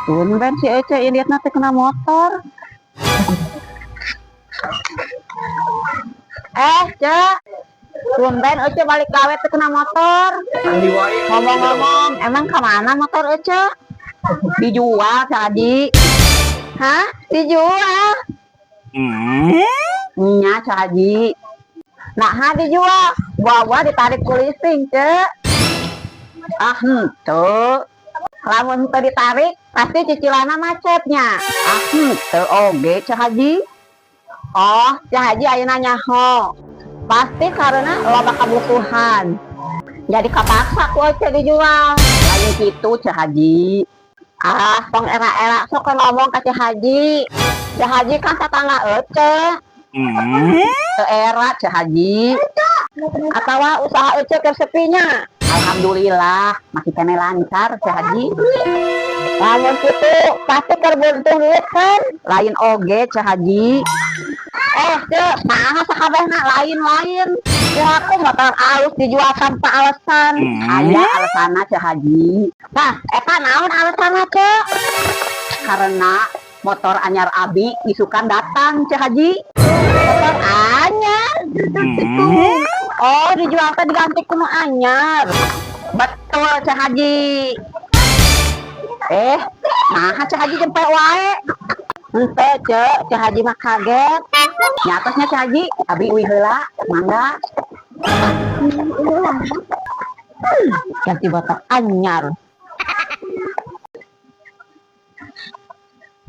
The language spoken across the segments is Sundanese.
Tumben si Ece inditna teh kena motor. Eh, Cek. Tumben Ece balik gawe teh kena motor. Ngomong-ngomong, emang kemana motor Ece? Dijual, Cak Haji. Hah? Dijual? Nya, Cak Haji. Nah, ha dijual. Buah-buah ditarik ku leasing, Cek. Ah, henteu. Lamun teu ditarik, pasti cicilanna macetnya. Ah, henteu oge, Cak Haji. Oh, Cak Haji ayeuna nyaho. Pasti karena loba kebutuhan. Jadi kapaksa ku Ece dijual. Lain kitu, Cak Haji. Ah, tong era-era sok ngomong ka Cak Haji. Cak Haji kan tetangga Ece. Teu era, Cak Haji. Atawa usaha Ece keur sepinya. Alhamdulillah, masih keneh lancar, Cak Haji. Lamun kitu pasti keur buntung duit kan? Lain oge, Cak Haji. Eh, Cek, naha sakabehna lain-lain. Ya aku motor alus dijual tanpa alasan. Aya alasanna, Cak Haji. Nah, eta naon alasanna, Cek? Karena motor anyar abi isukan datang, Cak Haji. Motor anyar? Oh, dijual teh diganti ku nu anyar. Betul, Cak Haji. Eh, nah Cak Haji jempe wae. Henteu, Cek, Cak Haji mah kaget. Nya atasnya Cak Haji, abi uih heula, mangga. Ganti motor anyar.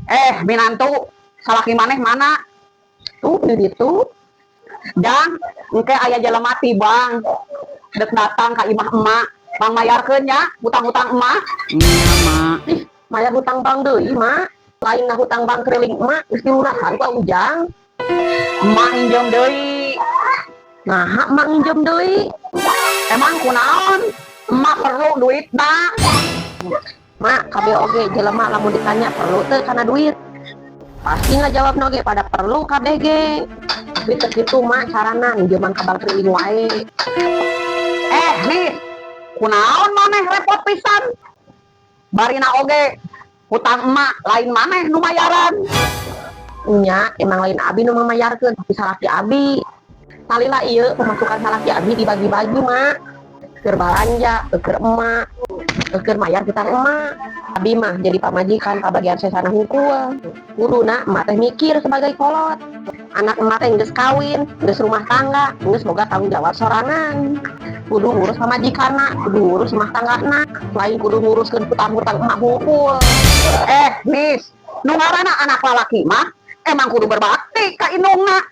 Eh, minantu, salaki maneh mana? Tuh, di ditu. Jang, engke aya jelema ti bang. Dek datang ka imah emak, bang mayarkeun nya hutang-hutang emak. Iya, Mak. Ih, mayar hutang bank deui, Mak. Lain na hutang bank keliling emak geus dilunasan ku Ujang. Emak nginjem deui. Nah, emak nginjem deui. Emang kunaon? Emak perlu duit dah. Mak, kabeh oge jelema lamun ditanya perlu teu kana duit. Pasti ngajawab oge pada perlu kabeh ge. Tapi teu kitu, Mak, carana nginjeman ka bank keliling wae. Eh, nih, kunaon maneh repot pisan? Barina oge hutang emak lain maneh nu mayaran. Nya, emang lain abi nu mamayarkeun, tapi salaki abi. Salila ieu pemasukan salaki abi dibagi-bagi, Mak. Keur balanja, keur emak, keur mayar hutang emak. Abi mah jadi pamajikan kabagian sesana hungkul. Kuduna emak teh mikir sebagai kolot. Anak emak teh geus kawin, geus rumah tangga, geus boga tanggung jawab sorangan. Kudu ngurus pamajikanna, kudu ngurus rumah tanggana, lain kudu nguruskeun hutang-hutang emak hungkul. Eh, Nis, nu ngaranna anak lalaki mah emang kudu berbakti ka indungna.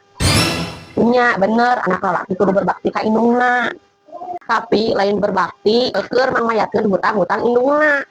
Nya bener, anak lalaki kudu berbakti ka indungna. Tapi lain berbakti keur mangmayarkeun hutang-hutang indungna.